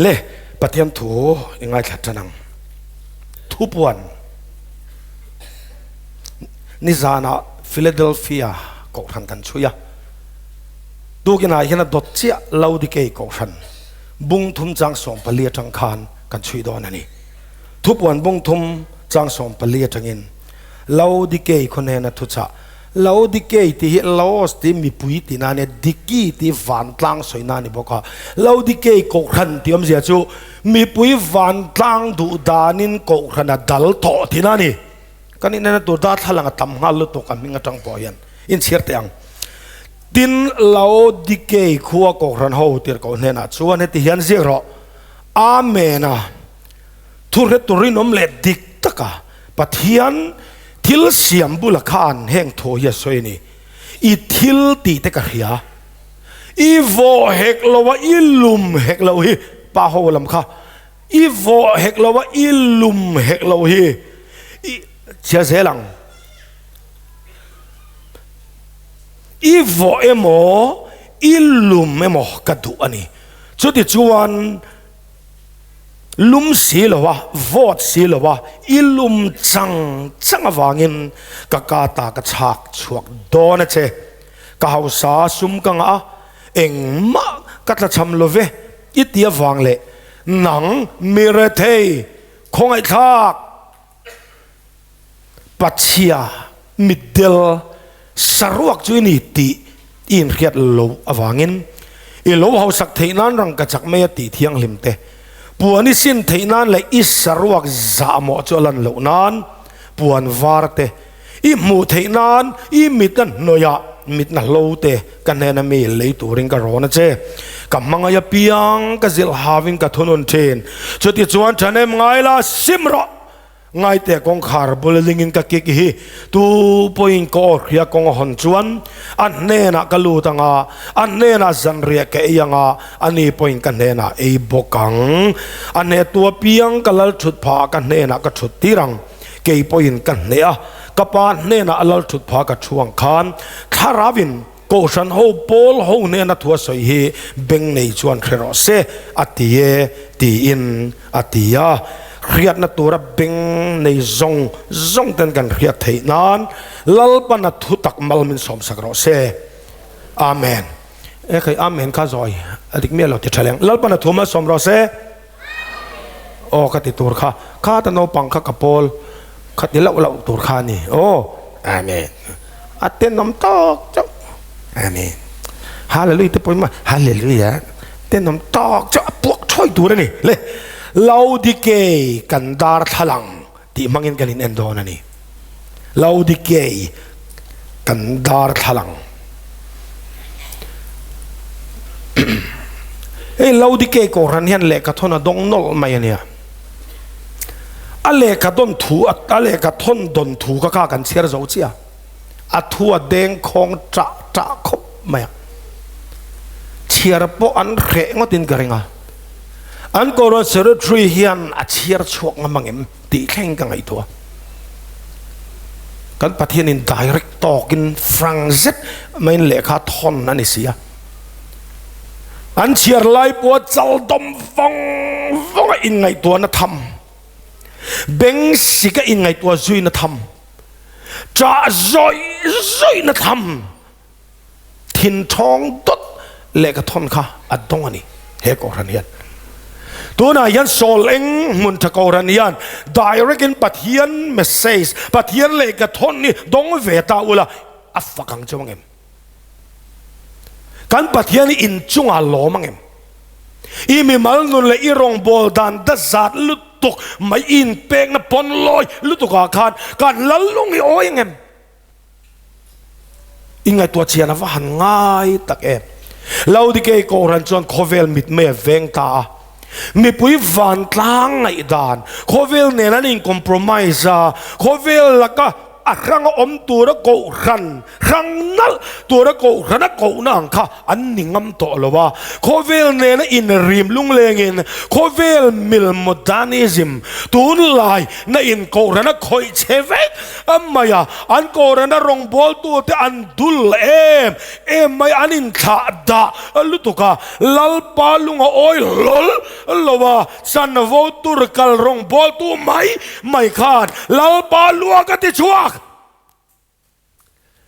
Le Pathian thu i ngaithla tan ang. Thupuan nizanah Philadelphia kohhran kan chhui a, tukinah hian a dawt chiah Laodikei kohhran bung thum chang 14 atang khan kan chhui dawn a ni. Thupuan bung thum chang 14 atangin Laodikei khaw hnena thuchah Laodikei tih hi Laos tih mipui tih na a nia, Diki tih vantlang sawi na a ni bawk a. Laodikei kohhran tih awmzia chu mipui vantlang duh danin kohhran a dal tawh tih na a ni. Kan inena tur darthlalang a tam nghal lutuk a hming atang pawh hian inchhir teh ang. Tin, Laodikei khua kohhran ho tirhkoh hnenah chuan heti hian ziak rawh, Amen a, Thuhre tur rinawm leh dik taka Pathian thil siam bula khan heng thu hi a sawi a ni, I thil tih te ka hria, i vawh hek lo a, i lum hek lo hi, pa ho lam kha, i vawh hek lo a, i lum hek lo hi, i chhia zel ang, i vawh emaw, i lum emaw ka duh a ni. Chutichuan. Lum si lo a, vawt si lo a, i lum chang chang avangin ka ka ta ka chhak chhuak dawn a che. Ka hausa sum ka ngah a, engmah ka tlachham lo ve i ti avang leh nang mi rethei khawngaihthlak Pachhia mitdel saruak chu i ni tih i inhriat lo avangin i lo hausak theih nan rangkachak mai a tih thianghlim te, puan i sin theih nan leh i saruak zahmawh chu a lan loh nan puan var te i hmuh theih nan i mitna hnawihah mitna hlo te ka hnena mi lei turin ka rawn a che. Ka hmangaih apiang ka zilh havin ka thunun thin. Chutichuan ṭhahnem ngai la sim rawh! Ngaite kawngkhar bul lingin ka kik hi tu pawhin ka aw hria kawng a hawn chuan a hnenah ka lut ang a, a hnenah zanriah ka ei ang a, ani pawhin ka hnenah ei bawk ang. A hnehtu apiang ka lal thut phah ah ka hnenah ka thut tir ang. Kei pawhin ka hneh a, ka pa hnenah a lal thut phah ka thu ang khan Thlarauin Kohhran ho pawl ho hnena thu a sawi hi beng nei chuan hre rawh se a ti e tiin a ti a. Hriatna tura beng nei zawng zawng ten kan hriat theih nan Lalpana thu tak mal min sawmsak rawh se. Amen. E khai Amen kha zawi a dik miah lo ti tha leng. Lalpana thu mal sawm rawh se. Aw ka ti tur kha kha ta naupang kha ka pawl kha ti loh loh tur kha a ni. Aw Amen. A tenawm tawk chauh. Amen. Hallelujah te pawhin Hallelujah tenawm tawk chauh a puak thawi tur a ni. Le Laodikei kan darthlalang tih hmangin kan in en dawn a ni. Laodikei kan darthlalang. Hei Laodikei Kohhran hian lehkha thawn a dawng nawlh mai a nia. A lehkha dawn thu a lehkha thawn dawn thu kha kha kan chhiar zo chiah. A thu a deng khawng ṭah ṭah khawp mai a. Chhiar pawh an hreh ngawtin ka ring a. An Kohhran Secretary hian a chhiar chhuak ngam angem tih thleng ka ngaihtuah. Kan Pathianin direct tawkin frank zet maiin lehkha thawn a ni si a. An chhiar lai pawha chal dawm vawng vawng a inngaihtuahna tham, beng sika inngaihtuah zuina tham, ṭah zawih zawihna tham, thin ṭhawng dawt lehkha thawn kha a dawng a ni he Kohhran hian. Tunah hian Sawl eng hmun ṭha Kohhran hian direct in Pathian message, Pathian lehkha thawn hi dawng ve ta ula a fak ang cheu ang em? Kan Pathian hi inchungah lawm ang em? I mimal nun leh i rawngbâwl dan dazat lutuk mai i inpekna pawn lawi lutukah khan kan lallung i awi ang em? I ngaihtuah chian a va han ngai tak em? Laodikei Kohhran chuan khawvel mitmei a veng ta a. Mipui vantlang ngaihdan, khawvel nen an in compromise a, khawvel laka. a hranga awm tura kohhran hrang nalh tura kohhran a kohna ang kha an ni ngam tawh lo a. Khawvel nena inrim lunglengin khawvel mil modernism tunlai na in kohhran a khawih che vek mai a, an kohhran a rawngbawltute an dul em em mai, an inthlah dah lutuk a, Lalpa lunga awi hlawl lo a, chanvo tur kal rawngbawltu mai mai khan Lalpa lua ka ti chhuak.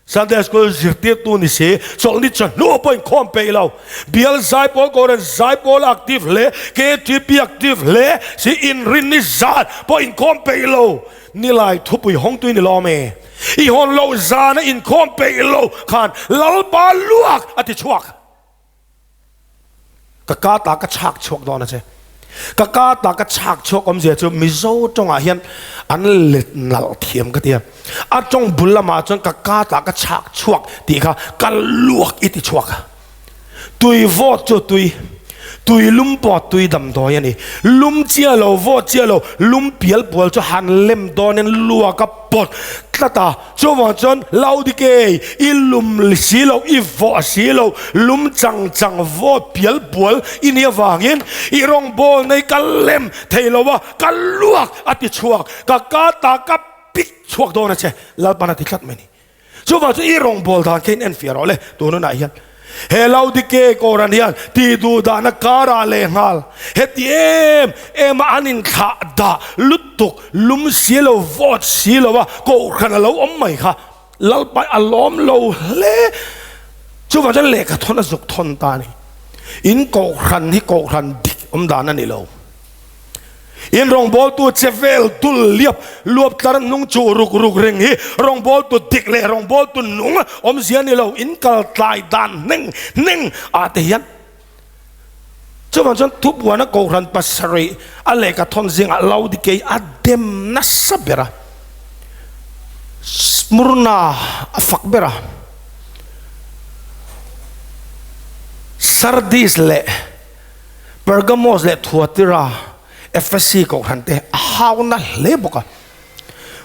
Sunday School zirtirtu ni si, chawlhni chawhnu pawh inkhawm peih lo. Bial zaipawl Koran zaipawl active hle, KTP active hle si inrinni zan pawh inkhawm peih lo. Nilai thupui hawngtui ni lawm e. I hawn loh zana inkhawm peih lo khan Lalpa luak a ti chhuak. Ka ka ta ka chhak chhuak dawn a che. Ka ka ta ka chhak chhuak awmzia chu Mizo tawngah hian an let nalh thiam ka ti a. A tawng bul lamah chuan ka ka ta ka chhak chhuak tih kha ka luak i ti chhuak a. Tui vawt chu tui, tui lum pawh tui damdawi a ni. Lum chiah lo, vawt chiah lo, lum pial pual chu han lem dawnin luak a pawt tlat a. Chuvang chuan Laodikei, i lum si lo, i vawh si lo, lum chang chang vawt pial pual i nih avangin i rawngbâwl nei ka lem thei lo a, ka luak a ti chhuak, ka ka ta ka pik chhuak dawn a che, Lalpan a ti tlat mai ni. Chuvang chuan i rawngbâwl dan kha in enfiah rawh le, tun hunah hian. He Laodikei Koran hian tih duh dahna karah lehnghal heti em em a an inthlah dah lutuk lum si lo vawt si lo a kohhran a lo awm mai kha Lalpai a lawm lo hle. Chuvang chuan lehkha thawn a zuk thawn ta a ni. In kohhran hi kohhran dik awm dan a ni lo. In rawngbawltu che vel dul liap luap tlar hnung chuh ruk ruk reng hi rawngbawltu dik leh rawngbawltu nung awmzia ni lo in kal tlai dan hneng hneng ah te hian chuvang chuan thupuana kohhran pasarih a lehkha thawn zingah Laodikei a dem nasa ber a, Smurna a fak ber a, Sardis leh Pergamos leh Thuatira, Ephesi kohhran te a hauna hle bawk a.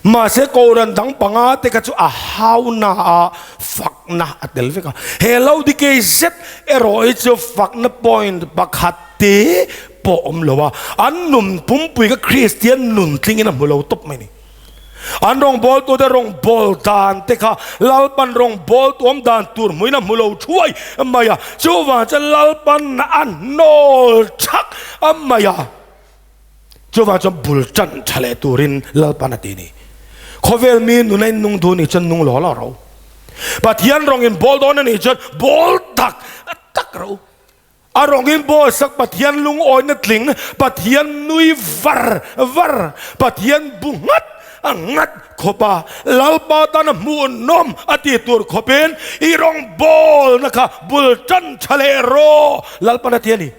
Mahse kohhran dang panga te kha chu a hauna a fakna a tel vek a. He Laodikei zet erawh hi chu fakna point pakhat te pawh awm lo a, an nun pumpui kha Kristian nun tlingin a hmu lo tawp mai a ni. An rawngbawltute rawngbâwl dan te kha Lalpan rawngbâwl tuam dan tur hmuin a hmu lo thuai mai a, chuvang chuan Lalpan a hnâwl thak mai a, chuvang chuan bul ṭan ṭha leh turin Lalpan a ti a ni. Khawvel mi nuna in nung duh nih chuan nung law law ro. Pathian rawng in bâwl dawn a nih chuan bâwl tak tak ro. A rawngin Boaz-a Pathian lungawina tling, Pathian nui var var, Pathian bu nghat a nghat khawp a, Lalpa tana hmuhnawm a ti tur khawpin i rawngbawlna kha bul tan tha leh rawh, Lalpan a ti a ni.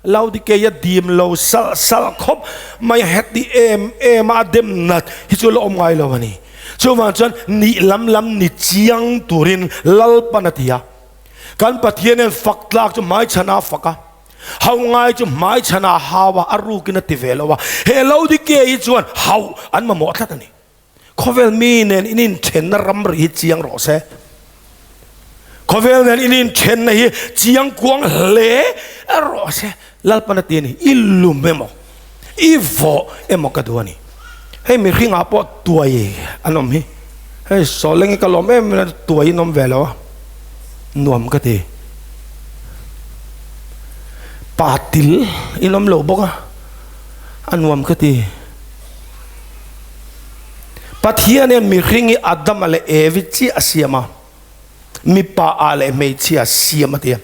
Laodikeia dim lo salh salh khawp mai heti em em a a dem nat hi chu la awm ngai lo a ni. Chuvang chuan nih lam lam ni chiang turin Lalpan a ti a. Kan Pathian hian fak tlak chu hmaichhana a fak a, hau ngai chu hmaichhana a hau a, a rukin a ti ve lo a. He Laodikea hi chuan hauh an mamawh tlat a ni. Khawvel mi nen in inthenna ramri hi chiang rawh se. Khawvel nen in inthenna hi chiang kuang hle rawh se. Lalpan a ti a ni, i lum emaw, i vawh emaw ka duh a ni. Hei mihringah pawh tuai an awm hi, hei sawleng hi ka lawm em em a, tuai in awm ve lo a, nuam ka ti. Pa til in awm lo bawk a, a nuam ka ti. Pathian hian mihring hi Adama leh Evi chiah a siam a, mipa ah leh hmeichhia a siam a ti a.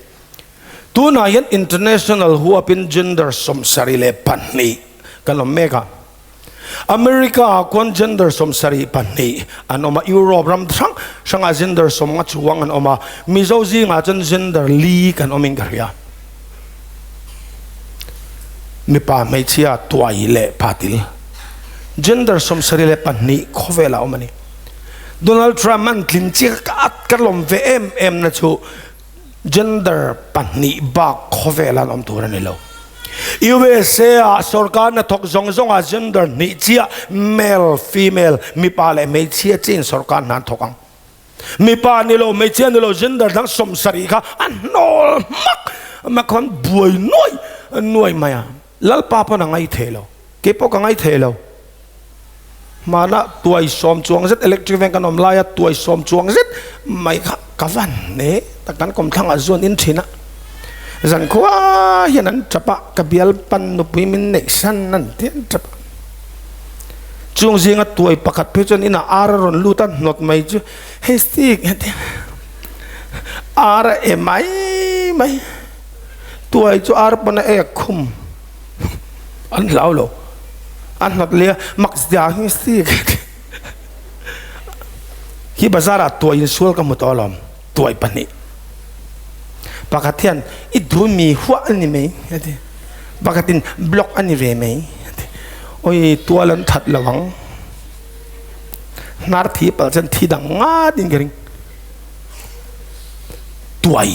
Tunah hian international huapin gender 72 kan awm mek a. America ah khuan gender 72 an awm a, Europe ram hrang hrangah gender 50 chuang an awm a, Mizo zingah chuan gender li kan awmin ka hria. Mipa, hmeichhia, tuai leh patil. Gender 72 khawvelah a awm a ni. Donald Trump an tlin chiah ka at ka lawm ve em em na chu Gender 2 bak khawvel an awm tur a ni lo. USA ah sorkar hnathawk zawng zawng ah gender hnih chiah male, female, mipa leh hmeichhia chiin sorkar hna an thawk ang. Mipa ni lo, hmeichhia ni lo gender dang 70 kha a hnawl hmak hmak khan buai nuai nuai mai a. Lalpa pawn a ngai thei lo, kei pawh ka ngai thei lo. Hmanah tuai sawm chuang zet electric van kan awm laia tuai sawm chuang zet mai kha ka van hle tak kan kawmthlangah zuan in thin a. Zankhua hian an tap a, ka bial pan nupui min neih san an ti an tap a. Chung zinga tuai pakhat phei chuan inah ar a rawn lut a, hnawt mai chu hei stick ar a e mai mai. Tuai chu ar pawn a ek khum an hlau lo an hnawt leh a mak zia hi si hi bazar ah tuai insual ka hmu tawh alawm tuai pahnih pakhat hian i duh mi huah a ni mai a ti pakhat in block a ni ve mai a ti awi tual an that lo ang hnar thi palh chuan thi dang ngat in ka ring. Tuai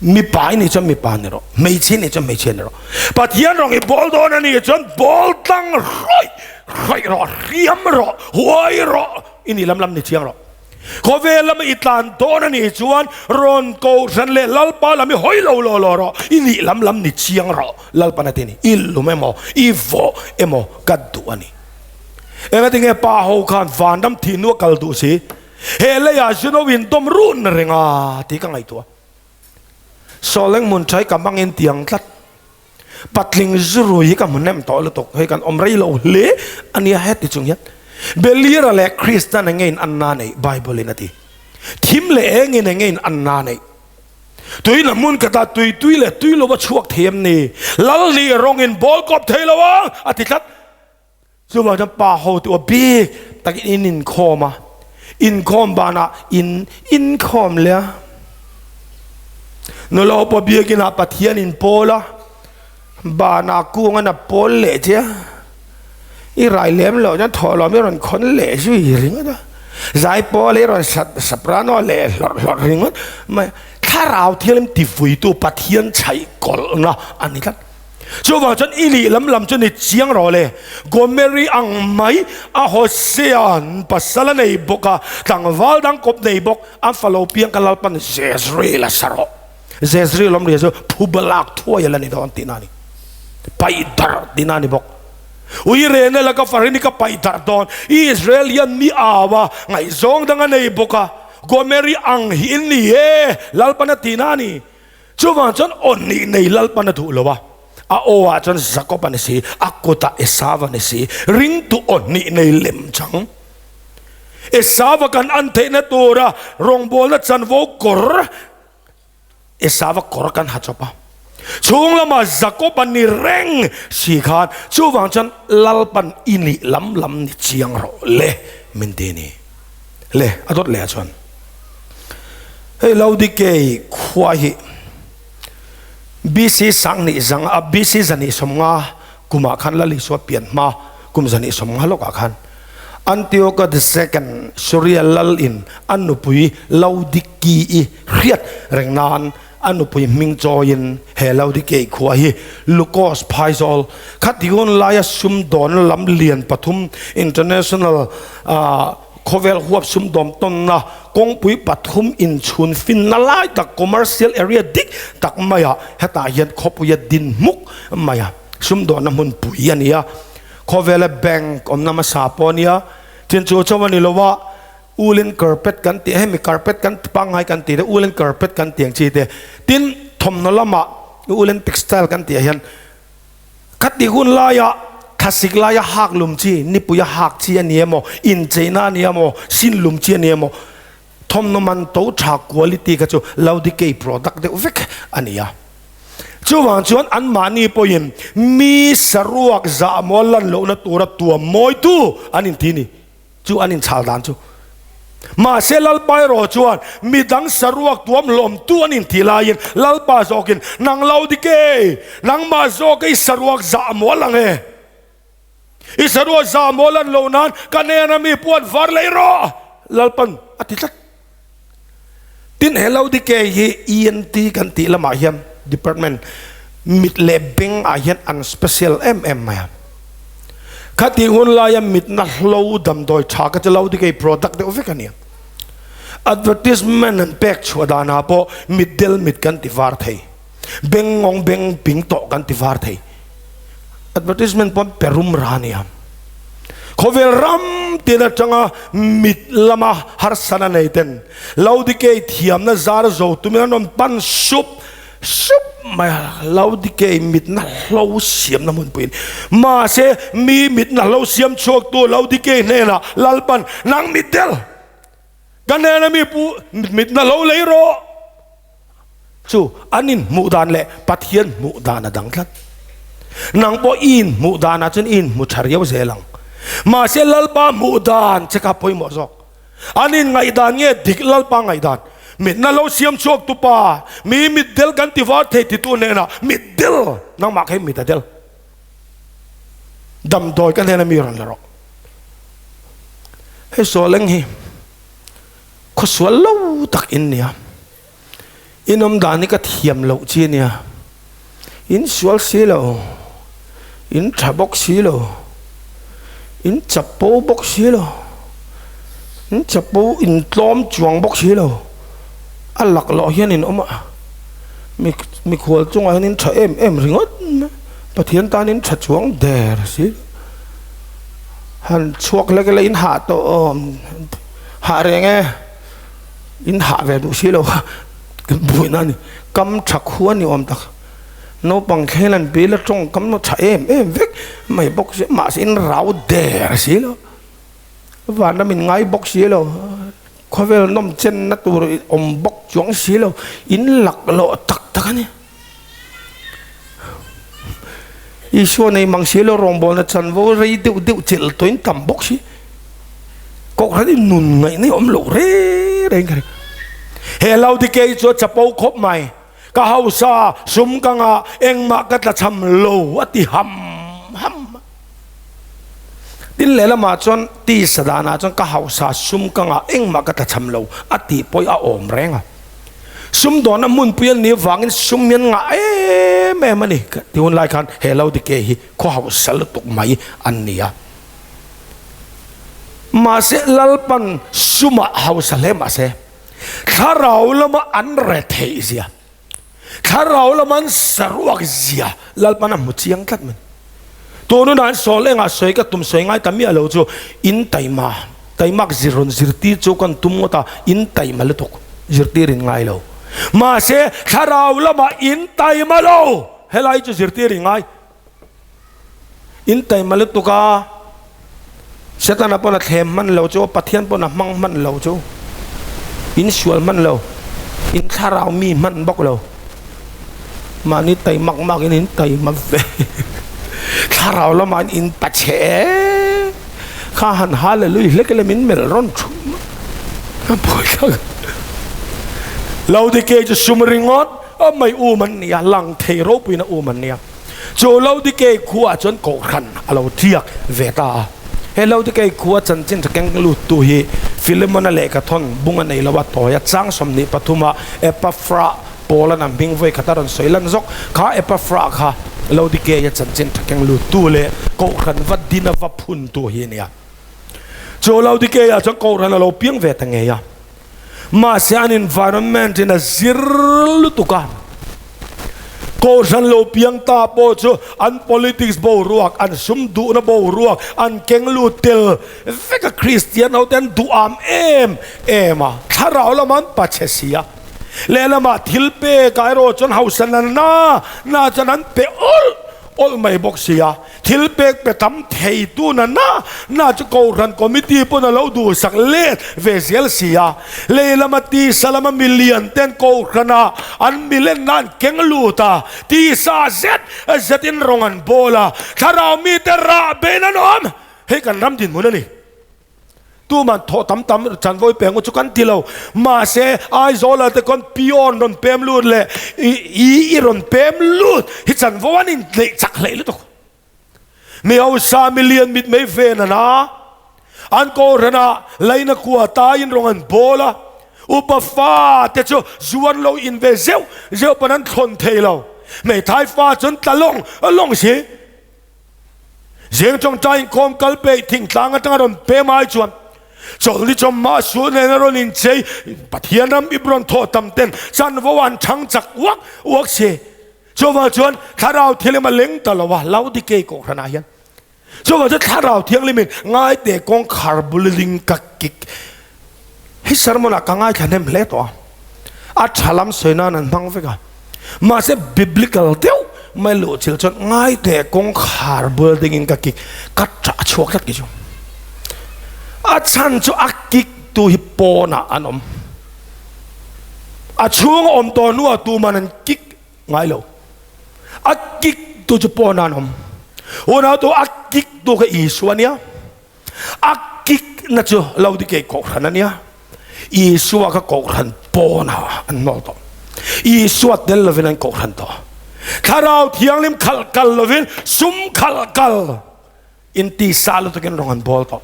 mipa i nih chuan mipa ni rawh, hmeichhia i nih chuan hmeichhia ni rawh. Pathian rawng i bawl dawn a nih chuan bawl tlang rawih rawih rawh, hriam rawh, huai rawh, i nih lam lam ni chiang rawh. Khawvel lama i tlan dawn a nih chuan rawn kohhran leh Lalpa lam i hawi lo law law rawh, i nih lam lam ni chiang rawh. Lalpan a ti a ni, i lum emaw, i vawh emaw ka duh a ni. Engatinge pa ho khan vanram thih hnu a kal duh si? He leiah Juno in dawm run reng a tih ka ngaihtuah. Sawleng hmun tha hi ka hmangin tiang tlat. Patling zurui hi ka hmu nem tawh lutuk. Hei kan awm rei lo hle a nia heti chung hian. Belira leh Kristan enge in anna neih Bible in a ti. Thim leh engin enge in anna neih. Tuina hmun khatah tui tui leh tui lo a chhuak thei em ni? Lal ni rawng in bawl kawp thei lo ang a ti tlat. Chuvang chuan pa ho te aw bik takin in inkhawm a, inkhawm banah in inkhawm leh a. Nula ho pawh biakinah Pathian in pawl a, banah kungan a pawl leh che a, i rai lem loh chuan thawhlawm i rawn khawn leh zui ringawt a, zaipawl i rawn soprano leh hlawrh hlawrh ringawt mai. Thlarau thianghlim tivuitu Pathian chhaih kawlhna a ni tlat. Chuvang chuan i lih lam lam chu ni chiang rawh le. Gomeri ang mai a Hosea'n pasal a nei bawk a, tlangval dang kawp nei bawk, an falo piang ka Lalpan Jezreel a sa rawh. Jezreel awmria chu phuba lak thuai a la ni dawn tihna a ni. Paih darh tihna a ni bawk. Ui rena laka farin i ka paih darh dawn. Israel hian mi au a, ngaihzawng dang a nei bawk a, Gomeri ang hi in ni e, Lalpan a tihna a ni. Chuvang chuan aw nih nei Lalpan a duh lo a, a aw ah chuan Jakob a ni si, a kut ah Esau a ni si, ringtu aw nih nei lem chang. Esau a kan an theihna tura rawngbawlna chanvo kawr Esau a kawr kan ha chawp a, chhung lamah Jakob a ni reng si khan chuvang chuan Lalpan i nih lam lam ni chiang rawh le min ti ni le a dawt leh ah chuan. Hei Laodikei khua hi BC 20 zang a BC 250 kumah khan Lal Isua pian hma kum 250 lawkah khan Antiochus the Second Suria lal in a nupui Laodikei hriat reng nan a nupui hming chawiin he Laodikei khua hi Lukos phaizawl khati hun laia sumdawnna lam lian pathum international Khawvel huap sumdawm tawnna kawngpui pathum inchhun finna lai tak commercial area dik tak maiah hetah hian khawpuia din hmuk mai a, sumdawnna hmunpui a ni a. Khawvela bank awmna hmasa pawh a nia. Tin chu chauh a ni lo a, woolen carpet kan tih hemi carpet kan pangngai kan tih te woolen carpet kan tih ang chi te tin thawmhnaw lamah woolen textile kan tih ah hian Khati hun laia thlasik laia hak lum chi, nipuia hak chi a ni emaw, incheina a ni emaw, sin lum chi a ni emaw, thawmhnaw man to tha quality kha chu Laodikei product deuh vek a ni a. Chuvang chuan anmahni pawhin mi saruak zahmaw lan lohna tura tuam mawitu an inti a ni. Chu an inchhal dan chu. Mahse Lalpa erawh chuan midang saruak tuam hlawmtu an intih laiin Lalpa zawkin, Nang lo dik e, nangmah zawk i saruak zah mual ang e. I saruak zah mual an loh nan ka nena mi puan var lei rawh, Lalpan a ti tlat. Tin he Laodike hi ENT kan tih lamah hian department. Mit leh beng ah hian an special em em mai a. Khatih hun laia mitna hlo damdawi tha kha chu lo dikei product deuh vek a ni. Advertisement an pek chhuah danah pawh mit del mit kan ti var thei, beng ngawng beng ping tawh kan ti var thei. Advertisement pawh an pe rum ra a nia. Khawvel ram tin atanga mit lama harsana nei ten lo dikei thiamna zar zo tumin an rawn pan sup sup mai a, lo dikei mitna hlo siamna hmunpuiin. Mahse, mi mitna hlo siam chhuaktu lo dikei hnenah Lalpan, Nang mitdel, ka hnena mi pu mitna hlo lei rawh. Chu an inhmuh dan leh Pathian hmuh dan a dang tlat. Nang pawh i inhmuh danah chuan i inhmu tha riau zel ang. Mahse Lalpa hmuh dan che kha pawimawh zawk. An inngaihdan nge dik Lalpa ngaihdan? Mitna lo siam chhuak tu pa, mi mitdel kan ti var thei titu hnenah mitdel, nangmah kha hi mit a del. Damdawi ka hnena mi rawn la rawh. Hei Sawleng hi khawsual lo tak in nia. In awm dan hi ka thiam loh chi a nia. In sual si lo, in tha bawk si lo, in chapo bawk si lo, in chapo in tlawm chuang bawk si lo. A laklawh hian in awm a, mi mikhual chungah hian in tha em em ringawt mai. Pathian tan in tha chuang der si lo. Han chhuak lek ila in hah tawh awm, hah reng e. In hah ve duh si lo kha buaina a ni. Kam tha khu a ni awm tak. Naupang thleng an bil a tawng kam tha em em vek mai bawk si mahse in rau der si lo. Vanram in ngai bawk si lo. Khawvel nawm chenna tur awm bawk chuang si lo. In laklawh tak tak a ni. Isua nei mang si lo rawngbawlna chanvo rei deuh deuh chelh tawhin tam bawk si. Kohhran in nun ngaihna hi awm loh reng reng ka ring. He Laodikei chu a chapo khawp mai. Ka hausa sum ka ngah engmah ka tlachham lo a ti ham ham. Tin lehlamah chuan tisa danah chuan ka hausa sum ka ngah engmah ka tlachham lo a tih pawh a awm reng a. Sumdawnna hmunpui an nih avangin sum hian ngah em em a ni. Ti hun lai khan he Laodikei hi khaw hausa lutuk mai an ni a. Mahse Lalpan sumah hausa hle mahse thlarau lama an retheih zia, thlarau lama an saruak zia Lalpan a hmu chiang tlat mai. Tun hunah hian sawl engah sawi ka tum sawi ngai ta miah lo chu in taima, taimak zir rawn zirtir chu kan tum ngawt a, in taima lutuk zirtir in ngai lo. Mahse thlarau lamah in taima lo, helai chu zirtir in ngai. In taima lutuk a, Setana pawn a thlem hman lo chu, Pathian pawn a hmang hman lo chu, in sual hman lo, in thlarau mi hman bawk lo, mahni taimak mak in in taima ve, thlarau lamah in in pachhe e, kha han hallelujah hlek ila min melh rawn thu a pawi thlak. Laodikei chu sum ringawt a mai um an ni a, lang thei ropuina um an ni a. Chu Laodikei khuaah chuan kohhran a lo thiak ve ta a. He Laodikei khua chanchin tha keng luttu hi Filemona lehkhathawn bung a nei lo a, tawi a chang 23 a Epafra Paula'n a hming vawi khat a rawn sawi lan zawk kha Epafra kha Laodikeia chanchin tha keng luttu leh kohhran va dina va phuntu hi a ni a. Chu Laodikeia chuan kohhran a lo piang ve ta ngei a. Mahse an environment in a zir lutuk a, kohhran lo piang ta pawh chu an politics boruak, an sum duhna boruak an keng lut tel vek a, Kristian ho te an duham em em a, thlarau lamah an pachhe si a, lehlamah thil pekah erawh chuan hausa na na na chuan an pe awlh awlh mai bawk si a. Thil pek pe tam thei tu na na na chu Kohhran Committee pawn a lo duhsak let ve zel si a. Lei lama tisa lama milian ten Kohhrana an milenna an keng lut a, tisa zet zetin rawng an bawl a, thlarau mite rah bein an awm. Hei kan ram dinhmun a ni. Tuman thawh tam tam chanvawi peng u chu kan ti lo. Mahse, Aizawla te khawn peon rawn pem lut leh i i rawn pem lut hi chanvo an inneih chak hleih lutuk. Mi hausa milian mitmei ven an a, an kohhranah laina kua taiin rawng an bawl a, upa fa te chu zu an lo in ve zeuh zeuh pawn an thlawn thei lo. Hmeithai fa chuan tla lawng lawng si. Zing tawngtai inkhawm kal peih thingtlang atanga rawn pem ai chuan chawlhni chawmma sual nen a rawn inchei Pathian ram ip rawn thawh tam ten chanvo an chhang chak uak uak si. Chuvang chuan Thlarau Thianghlim a leng ta lo a, Laodikei kohhranah hian. Chuvang chuan Thlarau Thianghlimin ngaite kawngkhar bul ling ka kik hi sermon ah ka ngaithla hnem hle tawh a, a tha lam sawi nan an hmang vek a, mahse biblical deuh mai luh chil chuan ngaite kawngkhar bul dingin ka kik ka tah chhuak tlat kei chu. A chhan chu a kik tu hi pawnah an awm. A chhunga awm tawh hnuah tuman an kik ngai lo. A kik tu chu pawn an awm. Unau tu a kik tu kha Isua ania. A kik na chu lo di kei kohhran ania. Isua kha kohhran pawn ah an hnawl tawh. Isua tel lovin an kohhran tawh. Thlarau Thianghlim khalh kal lovin sum khalh kal. In ti sa lutukin rawng an bawl tawh.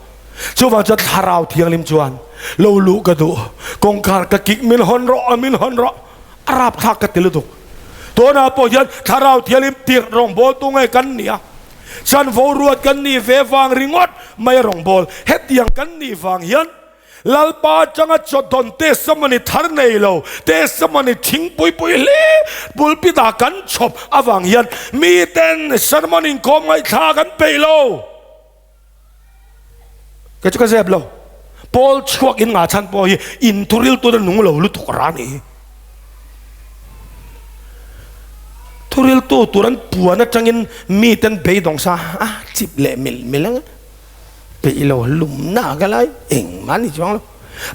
Chuvang chuan Thlarau Thianghlim chuan lo luh ka duh, kawngkhar ka kik min hawn rawh a min hawn rawh a rapthlak ka ti lutuk. Tunah pawh hian Thlarau Thianghlim tirh rawngbawltu ngei kan ni a, chanvo ruat kan nih ve vang ringawt mai a rawngbâwl hetiang kan nih vang hian Lalpa atanga chawdawn testimony thar nei lo, testimony thing pui pui hle pulpit ah kan chhawp avang hian miten sermon inkhawm ngaihthla kan peih lo. Kei chu ka zep lo. Paul chhuak in ngah chhan pawh hi in thuril tuna nung lo lutuk ra ni hi. Thuril tu tur an puan atangin miten beidawng sa a chip leh mil mil ang. Peih lo lumna ka lai engmah ni chuang lo.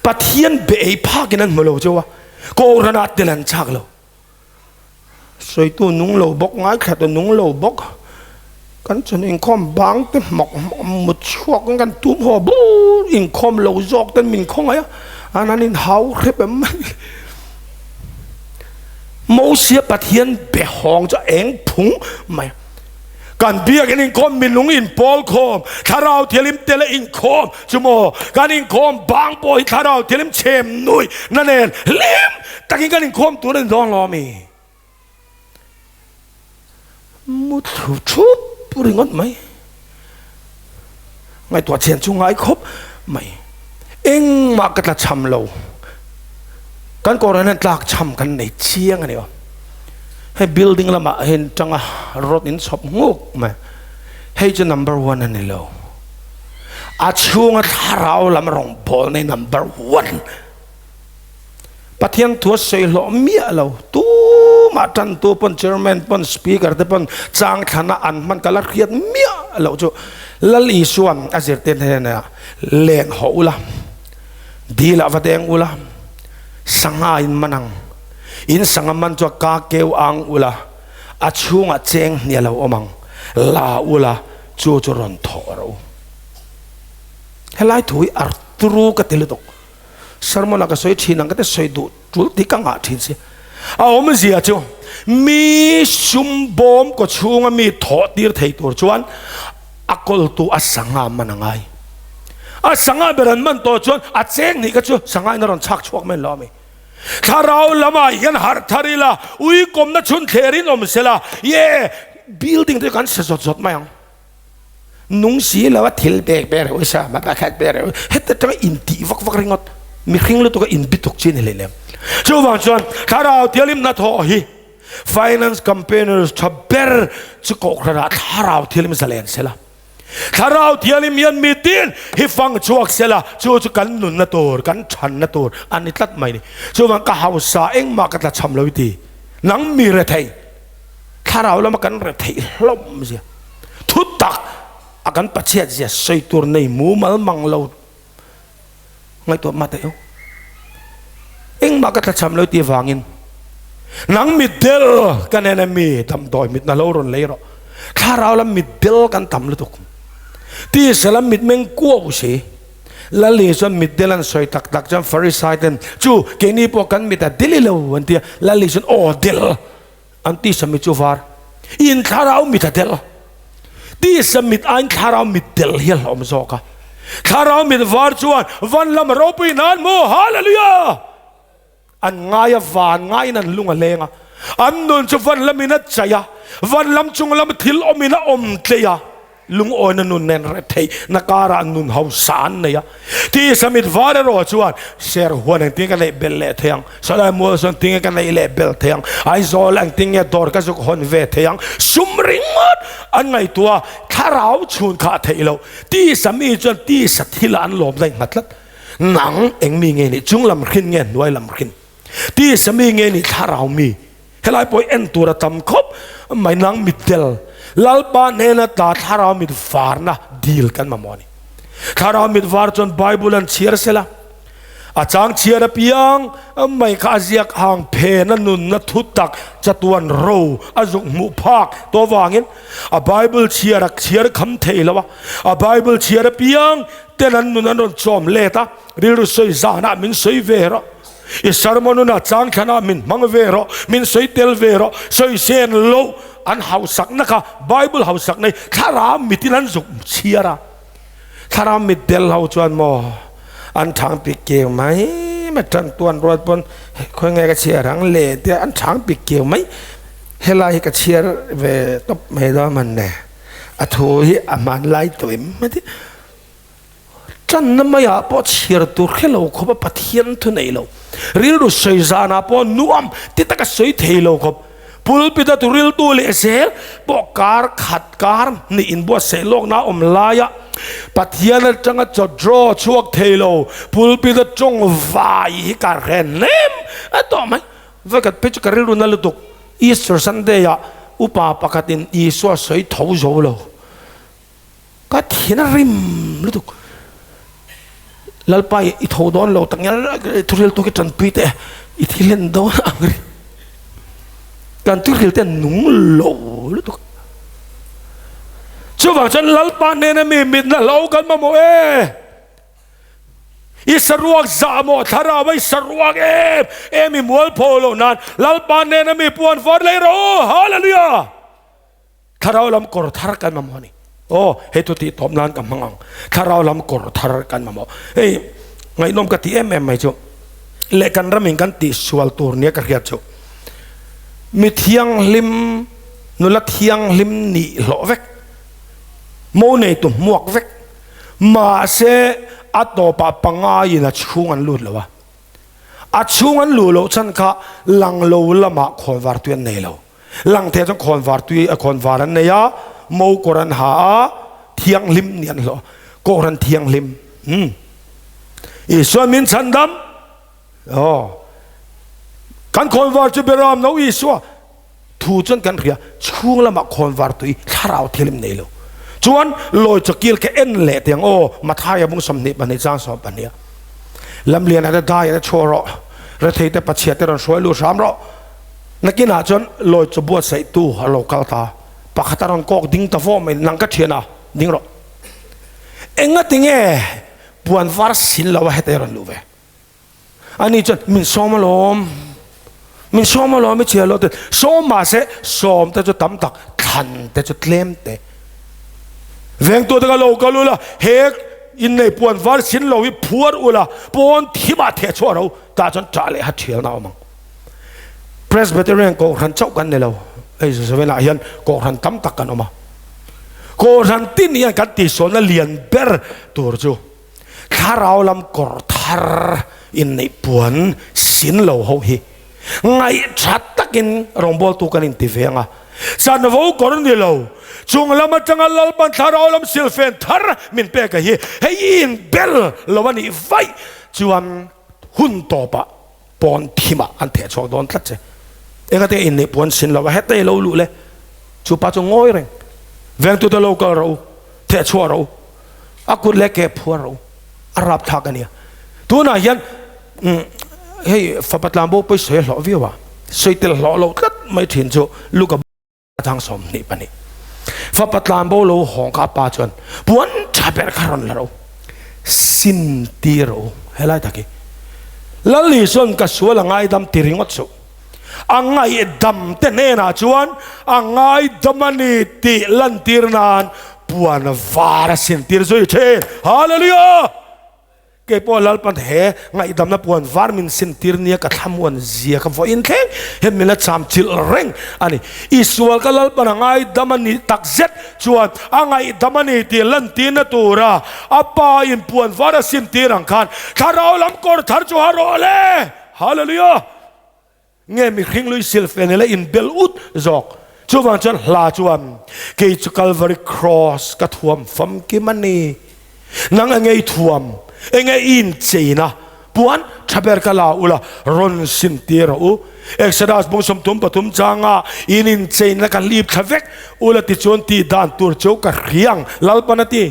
Pathian be ei phakin an hmu lo cheu a, Kohhran ah tel an chak lo. Sawitu nung lo bawk, ngaithlatu nung lo bawk, kan chhun inkhawm bang te hmawk hmawk mut chhuak in kan tum haw bur inkhawm lo zawk ten min khawngaih a, an an inhau hrep em mai. Mosia Pathian be hawng chu eng phung mai. Kan biakinn inkhawm minung inpawl khawm, Thlarau Thianghlim tela inkhawm chu maw? Kan inkhawm bang pawh hi Thlarau Thianghlim chhem nui na nen hlim takin kan inkhawm tur a ni dawn lo ami? Mu thlu thup ringawt mai. Ngaihtuah chian chu ngai khawp mai. Engmah ka tla cham lo. Kan Kohhran hian tlak cham kan nei chiang a ni aw. Hei building lamah hian tanga rod in chhawp nguk mai. Hei chu number one a ni lo. A chhunga thlarau lam rawngbawlna hi number one. Pathian thu a sawi hlawh miah lo. Tumah tantu pawn chairman pawn speaker te pawn chang thlana an hman ka la hriat miah loh chu Lal Isuan a zirtir hnenah len hawh ula, dil ah va deng ula, sangha in man ang, in sangha man chu a ka keu ang ula, a chhungah cheng hnial lo awm ang, la ula chu chu rawn thawh rawh u. Helai thu hi a turu ka ti lutuk. Sermon ah ka sawi thin ang ka ti sawi duh tul tih ka ngah thin si. A awmzia chu mi sum bawm kaw chhunga mi thawh tir thei tur chuan a kawltu a sangha man a ngai. A sangha ber an man tawh chuan a cheng nih kha chu sangha in a rawn chhak chhuak mai lo a mi. Thlarau lamah hian harh thar ila, uikawmna chhun thler in awm sela, ye building te chu kan sa zawt zawt mai ang. Nung si lo a thil pek ber ho sa ma pakhat ber ho heta tanga in tih vak vak ringawt mihring lutuk a in bituk chi ni hlei lem. Chuvang chuan thlarau thianghlim hnathawh hi finance campaigners tha ber chu kohhran ah thlarau thianghlim zalen sela thlarau thianghlim hian mitin hi fang chhuak sela chu chu kan nunna tur kan thanna tur a ni tlat mai ni. Chuvang ka hausa engmah ka tlachham lo i ti nang mi rethei thlarau lama kan retheih hlawm zia Thu tak a kan Pathian zia sawi tur nei mumal mang lo ngaihtuah mah teh u. Engmah ka tlachham lo tih vangin nang mitdel ka nen a mi damdawi mitna lo rawn lei rawh. Thlarau lam mitdel kan tam lutuk. Tisa lam mitmeng kuau si. Lali chuan mitdel an sawi tak tak chuan Farisai ten chu keini pawh kan mit a dil i lo an ti a. Lali chuan aw del. An tisa mit chu var in thlarau mit a del. Tisa mit aiin thlarau mit del hi a hlawm zawk a. Thlarau mit var chuan van lam a ropui nan maw? Hallelujah! An ngai a, van ngaiin an lung a leng a. An nun chu van lamin a chaih a, van lam chung lam thil awmin a awm tleih a, lungawina nun nen rethei na karah nun hausa an nei a. Tisa mit var erawh chuan ser huan engtin ka neih belh leh thei ang, Salai mual sawn tinge ka neih leh belh thei ang, Aizawl engtin nge dawr ka zuk hawn ve thei ang, sum ringawt an ngaihtuah a, thlarau chhun khah theih loh. Tisa mi chuan tisa thilah an lawm daih nghat tlat. Nang eng mi nge nih? Chung lam hrin nge hnuai lam hrin? Tisa mi nge nih thlarau mi? Helai pawh hi en tur a tam khawp mai nang mitdel Lalpa hnena tla thlarau mit varna dil kan mamawh a ni. Thlarau mit var chuan Bible an chhiar sela a chang chhiar apiang mai kha a ziak hang phena nunna thu tak chatuan ro a zuk hmuh phak tawh avangin a Bible chhiar a chhiar kham thei lo a, a Bible chhiar apiang ten an nun an rawn chawm let a, rilru sawi zanah min sawi ve rawh. I sermon hunah chang thlanah min hmang ve rawh, min sawi tel ve rawh, sawi sen loh an hausakna kha Bible hausakna hi thlarau mitin an zuk chhiar a, thlarau mit del ho chuan maw an thang pik keu mai mai tan tuan ruat pawn khawi nge ka chhiar ang le tia an thang pik keu mai helai hi ka chhiar ve tawp mai dawn man ne a thu hi a hmanlai tawh em heti. Tanna maiah pawh chhiar tur hre lo khawp a Pathian thu nei lo, rilru sawi zanah pawh nuam ti taka sawi thei lo khawp, pulpit a tu riltu leh zel pawh kar khat kar hnih inbuatsaih lawkna a awm laia Pathian atanga chaw draw chhuak thei lo pulpit a tawng vai hi ka hre hnem a tawh mai. Vawikhat phei chu ka rilru na lutuk Easter Sunday ah upa pakhatin Isua sawi tho zo lo. Ka thin a rim lutuk. Lalpa i tho dawn lo tak ngial thuril tu khi tanpui teh i thi hlen dawn ang ri. Kan thuril te nung lo lutuk. Chuvang chuan Lalpa hnena mi mitna hlo kan mamawh e. I saruak zah maw thlarau i saruak em em i mualpho loh nan Lalpa hnena mi puan var lei rawh u. Hallelujah! Thlarau lam kawr thar kan mamawh a ni. Aw, hei chu tih tawp nan ka hmang ang. Thlarau lam kawr thar kan mamawh. Hei, ngaihnawm ka ti em em mai chu. Leh kan ramin kan tih sual tur nia ka hriat chu. Mi thianghlim, nula thianghlim nih hlawh vek. Mo neitu hmuak vek. Mahse, a tawpah pangaiin a chhung an lut lo a. A chhung an luh loh chhan kha lang lo lamah khawnvar tui an nei lo. Lang thei chuan khawnvar tui a khawnvar an nei a, mo kawr an ha a, thianghlim nih an hlawh a, kawr an thianghlim. Umm. Isua min chhandam. Aw. Kan khawnvar chu Beram no Isua thu chuan kan hria, chhung lamah khawnvar tui thlarau thianghlim nei lo. Chuan lawi chawkil kha en leh teh ang aw, Mathaia bung 22 chang 12 a. Lamlian a dai a chhuah rawh, rethei te pachhia te rawn hruai lut hram rawh. Nakinah chuan lawi chu buatsaihtu a lo kal ta. Pakhat a rawn kawk ding ta fawm mai, Nang ka thian a, ding rawh. Engati nge puan var sin lo a heta i rawn luh ve? Ani chuan, Min sawm alawm, min sawm alawm i chhiar lo te. Sawm mahse sawm te chu tam tak, thlan te chu tlem te. Vengtu te ka lo kal ula, he innei puan var sin lo hi phuar ula, pawn thimah theh chhuah ro, tah chuan ṭah leh ha ṭhialna a awm ang. Presbyterian Kohhran chauh kan ni lo, hei Zovenah hian Kohhran tam tak kan awm a. Kohhran tin hian kan tihsualna lian ber tur chu thlarau lam kawr thar inneih puan sin lo ho hi ngaihtha takin rawngbawltu kan inti ve ang a. Chanvo kawr ni lo, chung lam atanga Lalpan thlarau lam silfen thar min pek a hi hei inbel lo a nih vaih chuan hun tawpah pawn thimah an theh chhuak dawn tlat che. Engate in nih puan sin lo a heta i lo luh le. Chu pa chu ngawi reng. Vengtute lo kal rawh u, theh chhuah rawh u, a kut leh ke phuar rawh u. A rap thlak a nia. Tunah hian hei fapa tlanbo pawi sawi a hlawh viau a, sawi tel hlawh lo tlat mai thin chu Luka Thang 22 Fapa tlanbo lo hawng kha a pa chuan puan tha ber kha rawn la ro sin ti ro helai tak hi Lal Isuan ka sual a ngaidam ti ringawt suh a ngaihdam te hnenah chuan a ngaidam a ni tih lantir nan puan var a sin tir zui thin Hallelujah! Kei pawh Lalpan he ngaihdamna puan var min sintir nia ka thlamuan zia ka vawiin thleng hian min la cham chilh reng a ni. Isual ka Lalpan a ngaidam a nih tak zet chuan a ngaihdam a ni tih lantirna tura a pa in puan var a sintir ang khan thlarau lam kawr thar chu ha rawh le! Hallelujah! Nge mihring lui silfen ila inbel ut zawk? Chuvang chuan hla chuan, Kei chu Calvary Cross ka thuam famkim a ni. Nang enge i thuam? Enge i incheina? Puan tha ber ka la ula, rawn sintir rawh u. Exodus bung 33 changa in incheina ka hlip thla vek ula tichuan tih dan tur chu ka hriang, Lalpan a ti.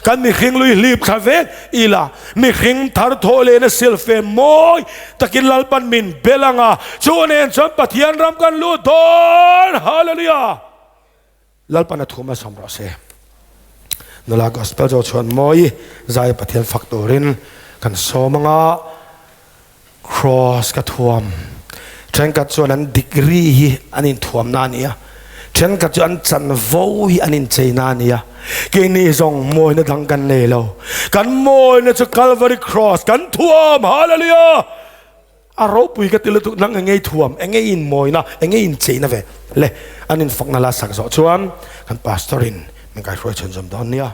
Kan mihring lui hlip thla vek ila, mihring thar thawh lehna silfe mawi takin Lalpan min bel ang a, chu nen chuan Pathian ram kan lut dawn. Hallelujah! Lalpan a thum a sawm rawh se. Nula Gospel zo chuan mawi zai Pathian fak turin kan sawm ang a, Cross ka thuam. Thenkhat chuan an degree hi an inthuamna a ni a, thenkhat chu an chanvo hi an incheina a ni a. Keini zawng mawina dang kan nei lo. Kan mawina chu Calvary Cross kan thuam. Hallelujah! A ropui ka ti lutuk, nang enge i thuam, enge i inmawina, enge i incheina ve le. An infakna la sak zawh chuan kan pastor in min kaihruai chhunzawm dawn nia.